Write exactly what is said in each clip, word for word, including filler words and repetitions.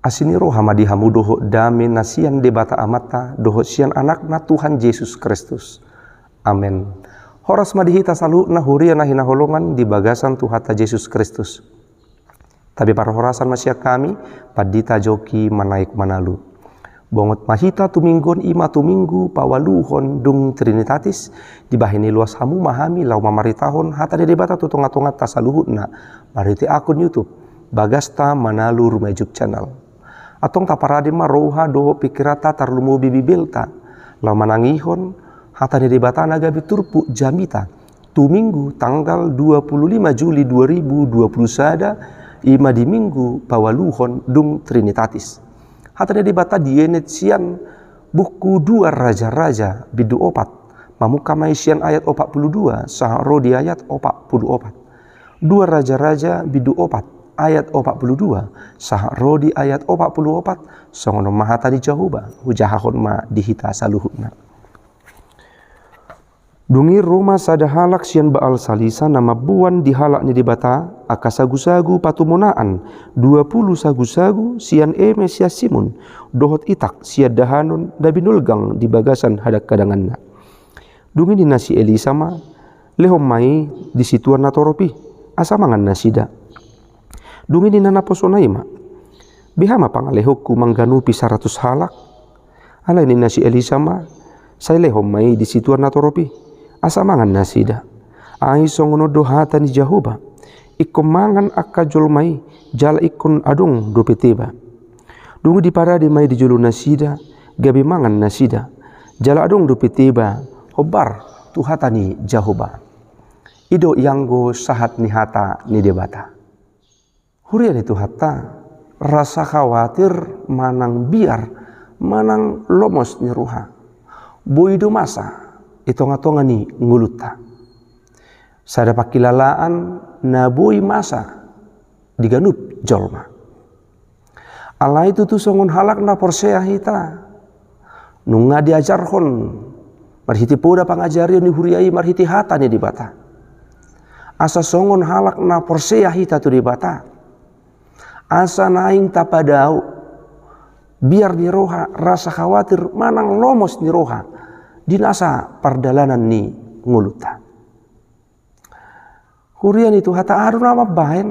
Asi ni roha ma di hamu dohot dame na sian Debata Amanta dohot sian Anakna Tuhan Jesus Kristus. Amen. Horas ma di hita saluhutna huria na hinaholongan di bagasan Tuhanta Jesus Kristus. Tabe parhorasan ma sian hami, Pandita Joki Manaek Manalu. Bongot ma hita tu minggu on, i ma tu minggu paualuhon dung Trinitatis. Dibahen i loas hamu ma hami laho mamaritahon hata ni Debata tu tonga-tonganta saluhutna marhite akun YouTube Bagasta Manalu Rumajuk Channel. Antong taparade ma roha dohot pingkiranta tarlumobi Bibelta laho manangihon hata ni Debata na gabe turpuk jamita tu Minggu tanggal dua puluh lima Juli dua ribu dua puluh sada, i ma di minggu paualuhon dung Trinitatis. Hata ni Debata dienet sian buku Dua Raja-raja bindu opat, mamungka ma i sian ayat opat puluh dua sahat ro di ayat opat puluh opat. Dua Raja-raja bindu opat ayat opat puluh dua sahat ro di ayat opat puluh opat. Songon on ma hata ni Jahowa, hujahahon ma di hita saluhutna. Dung i ro ma sada halak sian Baal Salisa na mamboan di halak ni Debata angka sagu-sagu patumonaan, dua pulu sagu-sagu sian eme sian simun, dohot itak sian dahanon na binolgang di bagasan hadangkadanganna. Dung i ninna si Elisa ma, "Lehon ma i di situan natorop i, asa mangan nasida." Dung i ninna naposona i ma, "Beha ma pangalehonku mangganupi saratus halak?" Alai ninna si Elisa ma, "Sai lehon ma i di situan natorop i, asa mangan nasida. Ai songon on do hata ni Jahowa: Ingkon mangan angka jolma i, jala ingkon adong dope teba." Dung i diparade ma i di jolo nasida, gabe mangan nasida, jala adong dope teba, hombar tu hata ni Jahowa. I do ianggo sahat ni hata ni Debata. Huria ni Tuhanta, rasa khawatir manang biar manang lomos ni roha boi do masa i tonga-tonga ni ngolunta. Sada pangkilalaan na boi masa di ganup jolma. Alai tutu songon halak na porsea hita, nunga diajarhon marhite poda pangajarion ni huria i marhite hata ni Debata. Asa songon halak na porsea hita tu Debata, asa naeng tapadao biar ni roha, rasa khawatir manang lomos ni roha di nasa pardalanan ni ngolunta. Huria ni Tuhanta, aha do na mambahen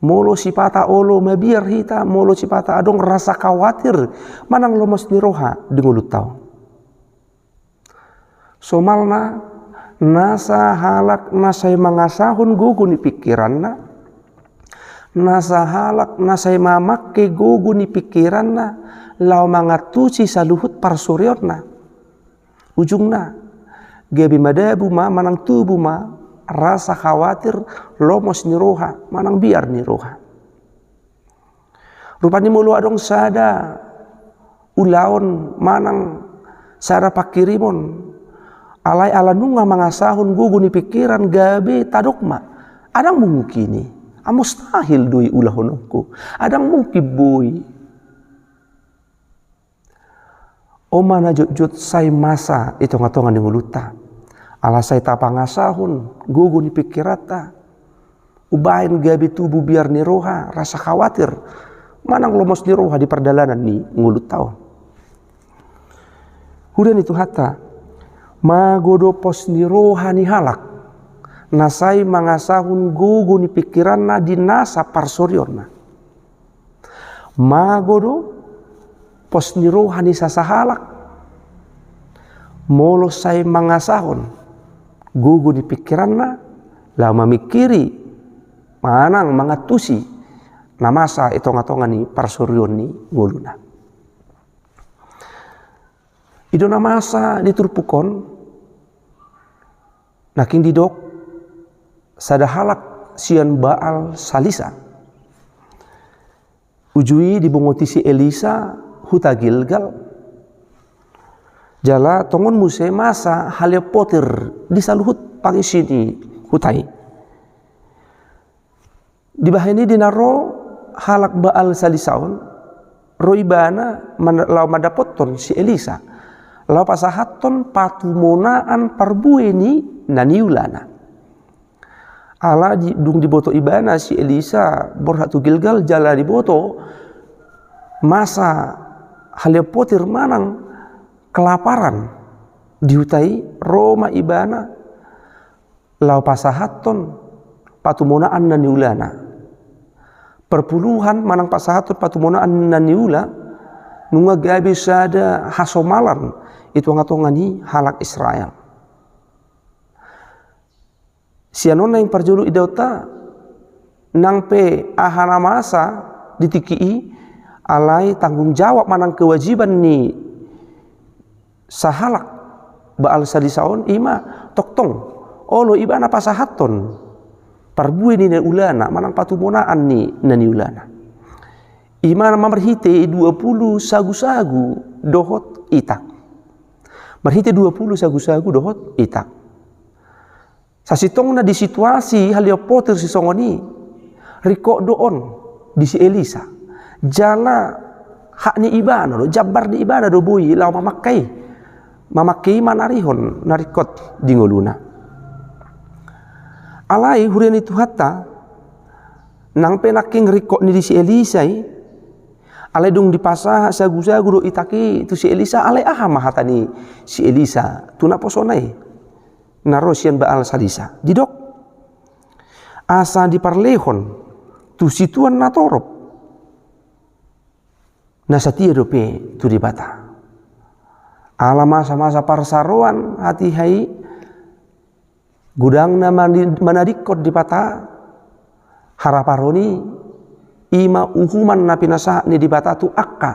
molo sipata olo mabiar hita, molo sipata adong rasa khawatir manang lomos ni roha di ngolunta on? Somalna, nasa halak na sai mangasahon gogo ni pingkiranna, nasa halak na sai mamangke gogo ni pingkiranna laho mangantusi saluhut parsorionna. Ujungna, gabe madabu ma manang tubu ma rasa khawatir, lomos ni roha manang biar ni roha. Rupani molo adong sada ulaon manang sada pangkirimon, alai ala nunga mangasahon gogo ni pingkiran, gabe tadok ma, "Ndang mungkin i, mustahil do i ulahononku, ndang mungkin boi." On ma na jotjot sai masa i tonga-tonga ni ngolunta. Ala sai tapangasahon gogo ni pingkiranta, umbahen gabe tubu biar ni roha, rasa khawatir manang lomos ni roha di pardalanan ni ngolunta on. Huria ni Tuhanta, mago do pos ni roha ni halak na sai mangasahon gogo ni pingkiranna di nasa parsorionna. Mago do pos ni roha ni sasahalak molo sai mangasahon gogo ni pingkiranna laho mamingkiri manang mangantusi na masa i tonga-tonga ni parsorion ni ngoluna. I do na masa di turpuk on, nangkin didok sada halak sian Baal Salisa. Uju i dibongoti si Elisa huta Gilgal. Jala tongon muse masa haleon potir di saluhut pangisi ni huta i. Dibahen i di na ro halak Baal Salisa on, ro ibana man-, laho mandapothon si Elisa, laho pasahathon patumonaan parbue ni na niulana. Ala di, dung diboto ibana si Elisa borhat tu Gilgal, jala diboto masa haleon potir manang kelaparan di huta i, ro ma ibana laho pasahathon patumonaan na niulana. Perpuluhan manang pasahathon patumonaan na niula nunga gabe sada hasomalan i tongatonga ni halak Israel. Sian on naeng parjolo idaonta, nang pe aha na masa di tingki i, alai tanggung jawab manang kewajiban ni sahalak Baal Salisa on i ma tongtong olo ibana pasahathon parbue ni na niulana manang patumonaan ni na niulana. I ma marhite dua pulu sagusagu dohot itak. Marhite dua pulu sagusagu dohot itak. Sasintongna di situasi haleon potir sisongon i, ringkot do on di si Elisa. Jala hak ni ibana do, jambar ni ibana do boi laho mamangke i. Mamangke i manarihon na ringkot di ngoluna. Alai huria ni Tuhanta, nang pe nangkin ringkot ni di si Elisa i, alai dung dipasahat sagusagu dohot itak i tu si Elisa, alai aha ma hata ni si Elisa tu naposona i na ro sian Baal Salisa? Didok, asa diparlehon tu situan na torop na satia dope tu Debata. Ala masamasa parsaroan hatiha i, godang na mani-, manadingkon Debata, haraparon i, i ma uhuman na pinasahat ni Debata tu angka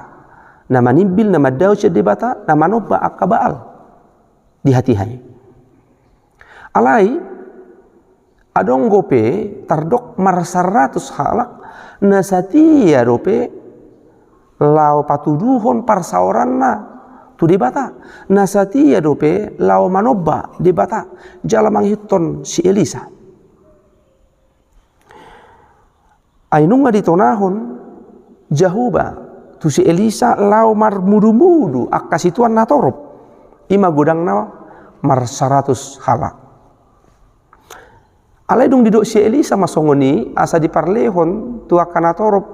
na manimbil, na mandao sian Debata, na manomba angka Baal di hatiha i. Alai adong dope tardok marsaratus halak na satia dope laho patuduhon parsaoranna tu Debata, na satia dope laho manomba Debata jala mangihuthon si Elisa. Ai nunga ditonahon Jahowa tu si Elisa laho marmudumudu angka situan na torop, i ma godangna marsaratus halak. Alai dung didok si Elisa ma songon i, asa diparlehon tu angka na torop,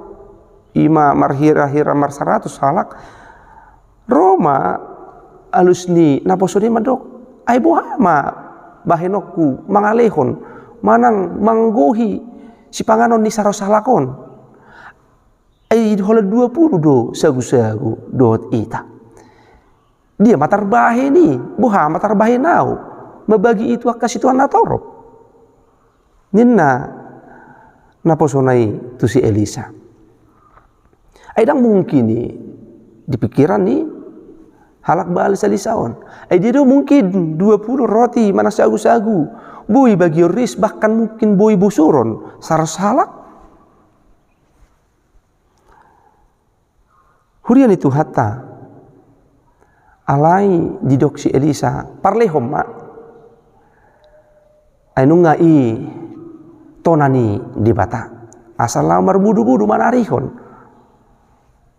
i ma marhirahira marsaratus halak, ro ma alus ni naposona i mandok, ai boha ma bahenonku mangalehon manang manggohi sipanganon ni saratus halak on? Ai holan dua pulu do sagusagu dohot itak. Dia ma tarbahen i, boha ma tarbahen ahu mambagi i tu angka situan na torop, ninna naposona i tu si Elisa. Ai ndang mungkin i di pikiran ni halak Baal Salisa on. Ai dia do mungkin dua pulu roti manang sagusagu boi bagion ris, bahkan mungkin boi bosuron saratus halak? Huria ni Tuhanta, alai didok si Elisa, parlehon ma. Ai nunga i tona ni Debata, asa laho marbudubudu manarihon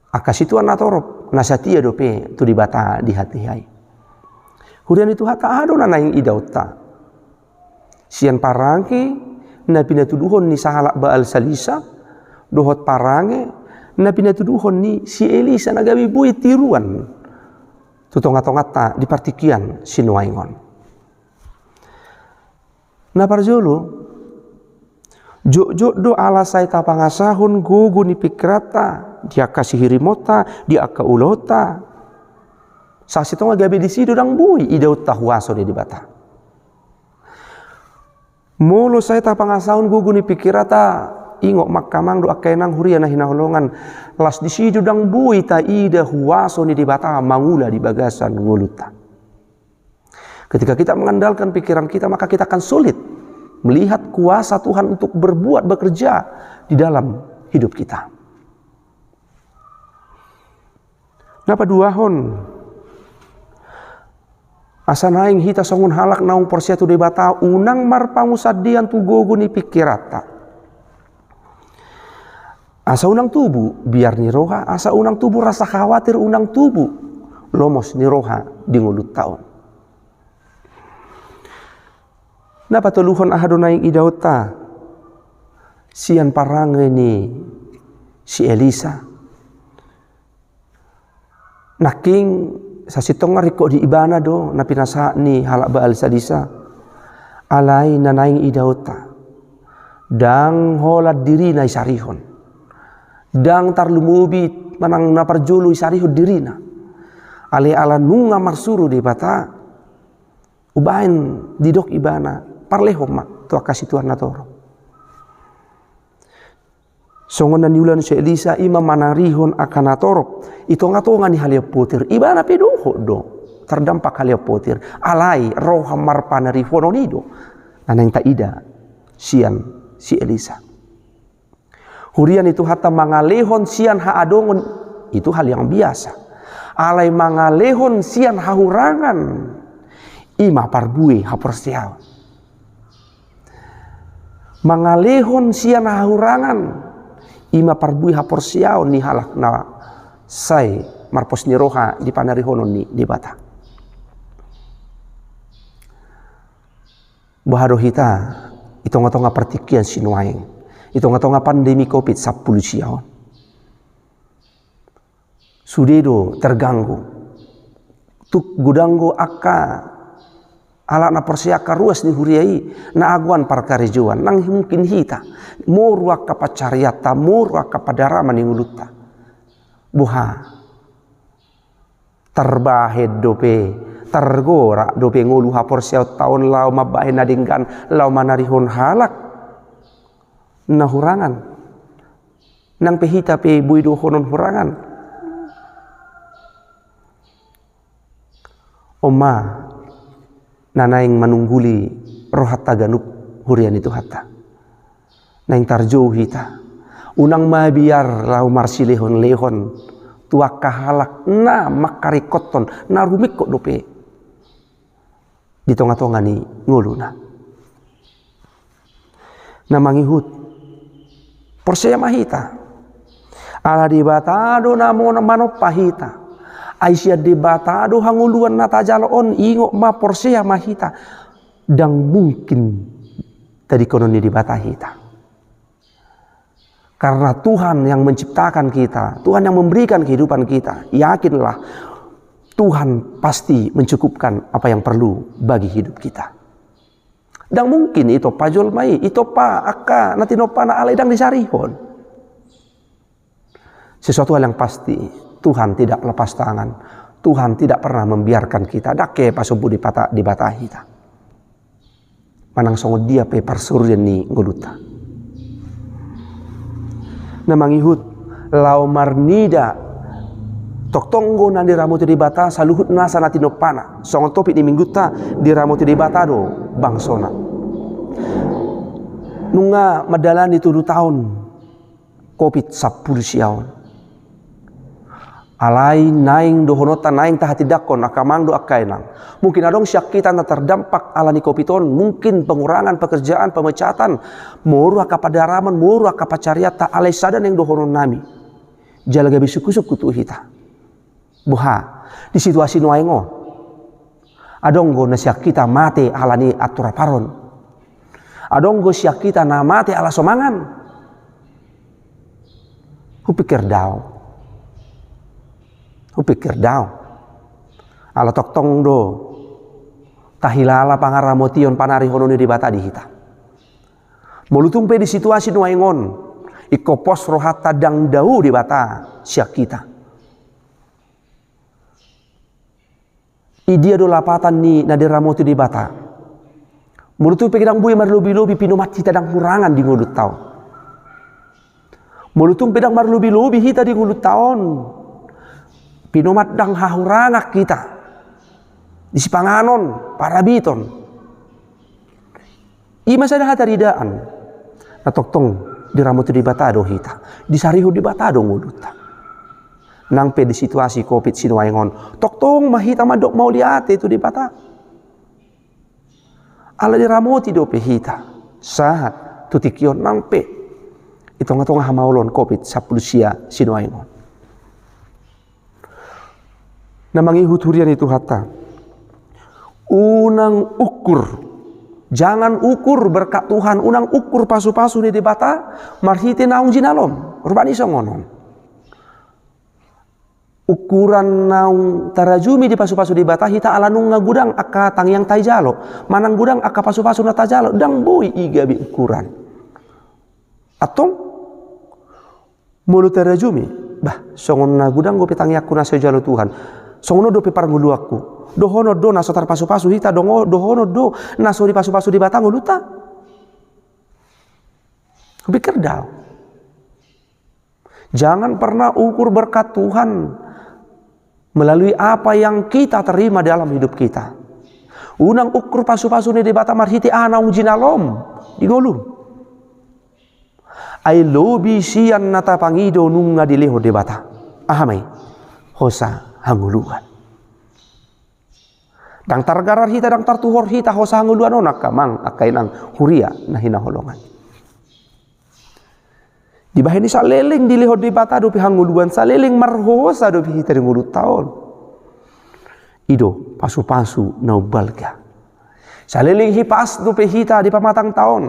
angka situan na torop na satia dope tu Debata di hatiha i. Huria ni Tuhanta, aha do na naeng idaonta sian parange na pinatuduhon ni sahalak Baal Salisa dohot parange na pinatuduhon ni si Elisa na gabe boi tiruan tu tongatonganta di partingkian sinuaeng on? Na parjolo, jotjot do ala sai tapangasahon gogo ni pingkiranta di angka sihirimonta, di angka ulaonta, sasintongna gabe disi do ndang boi idaonta huaso ni Debata. Molo sai tapangasahon gogo ni pingkiranta, ingot ma angka amang dohot angka inang, huria na hinaholongan, las disi do ndang boi taida huaso ni Debata mangula di bagasan ngolunta. Ketika kita mengandalkan pikiran kita, maka kita akan sulit melihat kuasa Tuhan untuk berbuat, bekerja di dalam hidup kita. Na paduahon, asa naeng hita songon halak naung porsea tu Debata, unang marpangunsandean tu gogo ni pingkiranta. Asa unang tubu biar ni roha, asa unang tubu rasa khawatir, unang tubu lomos ni roha di ngolunta on. Na patoluhon, aha do naeng idaonta sian parange ni si Elisa? Nangkin sasintongna ringkot di ibana do na pinasahat ni halak Baal Salisa. Alai na naeng idaonta, ndang holan dirina isarihon, ndang tarlumobi manang na parjolo isarihon dirina. Alai ala nunga marsuru Debata, umbahen didok ibana, parlehon ma tu angka situan na torop. Songon na niula ni si Elisa, i ma manarihon angka na torop i tongatonga ni haleon potir. Ibana pe dohot do tardampak haleon potir, alai roha marpanarihonon i do na naeng taida sian si Elisa. Huria ni Tuhanta, mangalehon sian haadongon itu hal yang biasa. Alai mangalehon sian hahurangan, i ma parbue haporseaon. Mangalehon sian hahurangan, i ma parbue haporseaon ni halak na sai marpos ni roha di panarihonon ni Debata. Boha do hita i tongatonga partingkian sinuaeng, i tongatonga pandemi covid sampulu sia on? Sude do terganggu. Tung godang do angka halak na porsea, angka ruas ni huria i, na agoan parkarejoan, ndang mungkin hita. Moru angka pansarianta, moru angka pandaraman ni ngolunta. Boha? Tarbahen dope, targorak dope ngolu haporseaonta on laho mambahen na denggan, laho manarihon halak na hurangan. Nang pe hita pe boi dohonon hurangan. On ma na naeng manungguli rohanta ganup, huria ni Tuhanta. Naeng tarjou hita, unang mabiar laho marsilehonlehon tu angka halak na mangkaringkothon, na rumingkot dope di tongatonga ni ngoluna. Na mangihut, porsea ma hita. Ala Debata do na mo-, manompa hita. Ai sian Debata do hangoluan na tajalo on, ingot ma, porsea ma hita. Ndang mungkin tadingkonon ni Debata hita. Karena Tuhan yang menciptakan kita, Tuhan yang memberikan kehidupan kita, yakinlah, Tuhan pasti mencukupkan apa yang perlu bagi hidup kita. Ndang mungkin itompa jolma i, itompa angka na tinompana, alai ndang disarihon. Sesuatu hal yang pasti, Tuhan tidak lepas tangan. Tuhan tidak pernah membiarkan kita. Ndang ke pasombu Debata, Debata hita. Manang songon dia pe parsorian ni ngolunta. Na mangihut, laho marnida, tongtong do na diramoti Debata saluhut nasa na tinompana. Songon topik ni minggunta, diramoti Debata do bangsona. Nunga mandalani tolu taon covid sampulu sia on. Alai naeng dohononta, naeng tahatindangkon, angka amang dohot angka inang. Mungkin adong sian hita na tardampak ala ni covid on, mungkin pengurangan pekerjaan, pemecatan, moru angka pandaraman, moru angka pansarianta, alai sada naeng dohononnami. Jala gabe sungkunsungkun tu hita. Boha, di situasi nuaeng on, adong do na sian hita mate ala ni atur apar on. Adong do sian hita na mate ala so mangan. Hupikir do ahu. Hupikir do ahu. Ala tongtong do tahilala pangaramotion, panarihonon ni Debata di hita. Molo tung pe di situasi nuaeng on, ingkon pos rohanta, ndang dao Debata sian hita. Idia do lapatan ni na diramoti Debata? Molo tung pe ndang boi marlobilobi pinomat hita, ndang hurangan di ngolunta on. Molo tung pe ndang marlobilobi hita di ngolunta on, pinomat ndang hahurangan hita di sipanganon, parabiton. I ma sada hataridaan. Na tongtong diramoti Debata do hita, disarihon Debata do ngolunta. Nang pe di situasi covid sinuaeng on, tongtong ma hita mandok mauliate tu Debata. Ala diramoti dope hita sahat tu tingki on, nang pe di tongatonga hamaolon covid sampulu sia sinuaeng on. Na mangihut, huria ni Tuhanta, unang ukur, jangan ukur berkat Tuhan, unang ukur pasupasu ni Debata marhite naung jinalom. Rupani songon on. Ukuran naung tarajumi dipasupasu Debata hita ala nunga godang angka tangiang tajalo, manang godang angka pasupasu na tajalo, ndang boi i gabe ukuran. Antong, molo tarajumi, bah, songon na godang dope tangiangku na so jalo Tuhan. Songon on dope parngoluanku. Dohonon do na so tarpasupasu hita, dongo-, dohonon do na so dipasupasu Debata ngolunta. Hupikir ndang. Jangan pernah ukur berkat Tuhan melalui apa yang kita terima dalam hidup kita. Unang ukur pasupasu ni Debata marhite aha naung jinalom di ngolum. Ai lobi sian na tapangido nunga dilehon Debata. Aha ma i? Hosa hangoluan. Ndang targarar hita, ndang tartuhor hita hosa hangoluan on angka amang, angka inang, huria na hinaholongan. Dibahen i saleleng dilehon Debata dope hangoluan, saleleng marhosa dope hita di ngolunta on. I do pasupasu na umbalga. Saleleng hipas dope hita di pamatangta on.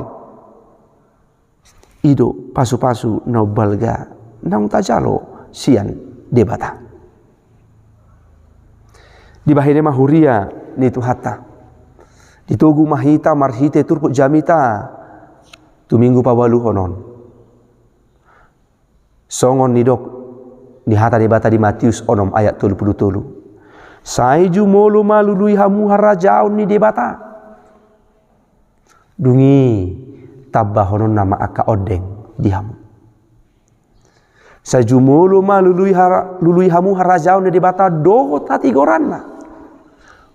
I do pasupasu na umbalga naung tajalo sian Debata. Dibahen i ma huria ni Tuhanta. Ditogu ma hita marhite turpuk jamita tu Minggu paualuhon on. Songon nidok ni hata Debata di Matius onom ayat tolu pulu tolu. Sai jumolo ma lului hamu harajaon ni Debata. Dung i tambahononna ma angka ondeng di hamu. Sai jumolo ma lului hara-, lului hamu harajaon ni Debata dohot hatigoranna.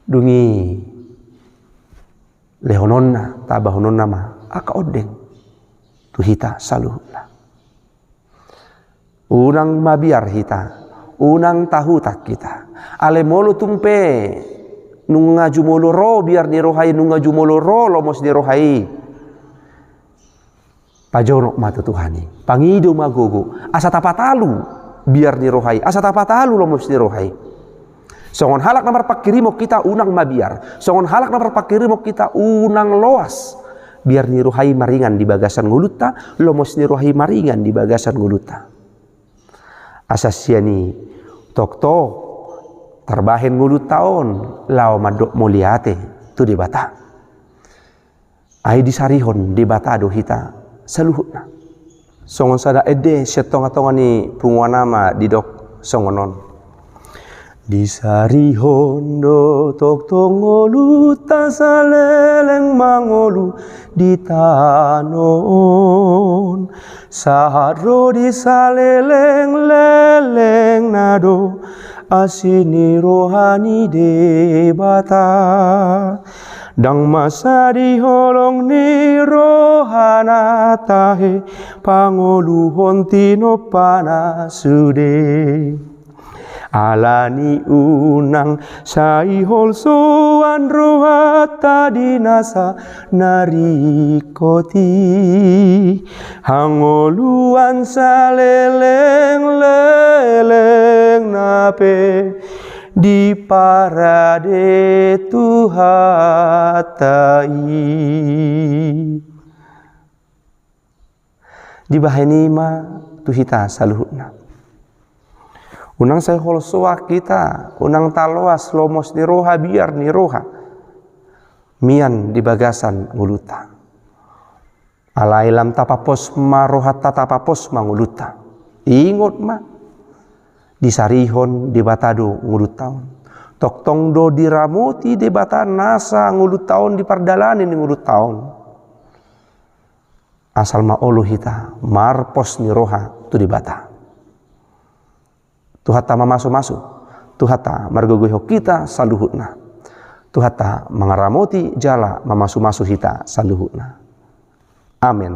Dung i lehononna, tambahononna ma angka ondeng tu hita saluhutna. Unang mabiar hita, unang tahutan hita. Alai molo tung pe nunga jumolo ro biar ni roha i, nunga jumolo ro lomos ni roha i, pajonok ma tu Tuhan i, pangido ma gogo, asa tapatalu biar ni roha i, asa tapatalu lomos ni roha i. Songon halak na marpanghirimon hita, unang mabiar. Songon halak na marpanghirimon hita, unang loas biar ni roha i maringan di bagasan ngolunta, lomos ni roha i maringan di bagasan ngolunta. Asa sian i tongtong tarbahen ngolunta on laho mandok mauliate tu Debata. Ai disarihon Debata do hita saluhutna. Songon sada ende sian tongatonga ni punguan ama didok songon on. Disarihon do tongtong ngolunta saleleng mangolu di tano on. Sahat ro di saleleng lelengna do asi ni roha ni Debata. Ndang masa di holong ni rohana tahe pangoluhon tinompana sude. Alani unang sai holsoan rohanta di nasa na ringkot i. Hangoluan saleleng lelengna pe diparade Tuhanta i. Dibahen i ma tu hita saluhutna. Unang sai holsoan hita, unang taloas lomos ni roha, biar ni roha mian di bagasan ngolunta. Alai lam tapapos ma rohanta, tapapos ma ngolunta. Ingot ma, disarihon Debata do ngolunta on. Tongtong do diramoti Debata nasa ngolunta on di pardalanan ni ngolunta on. Asal ma olo hita marpos ni roha tu Debata. Tuhanta mamasumasu, Tuhanta margogoihon hita saluhutna. Tuhanta mangaramoti jala mamasumasu hita saluhutna. Amen.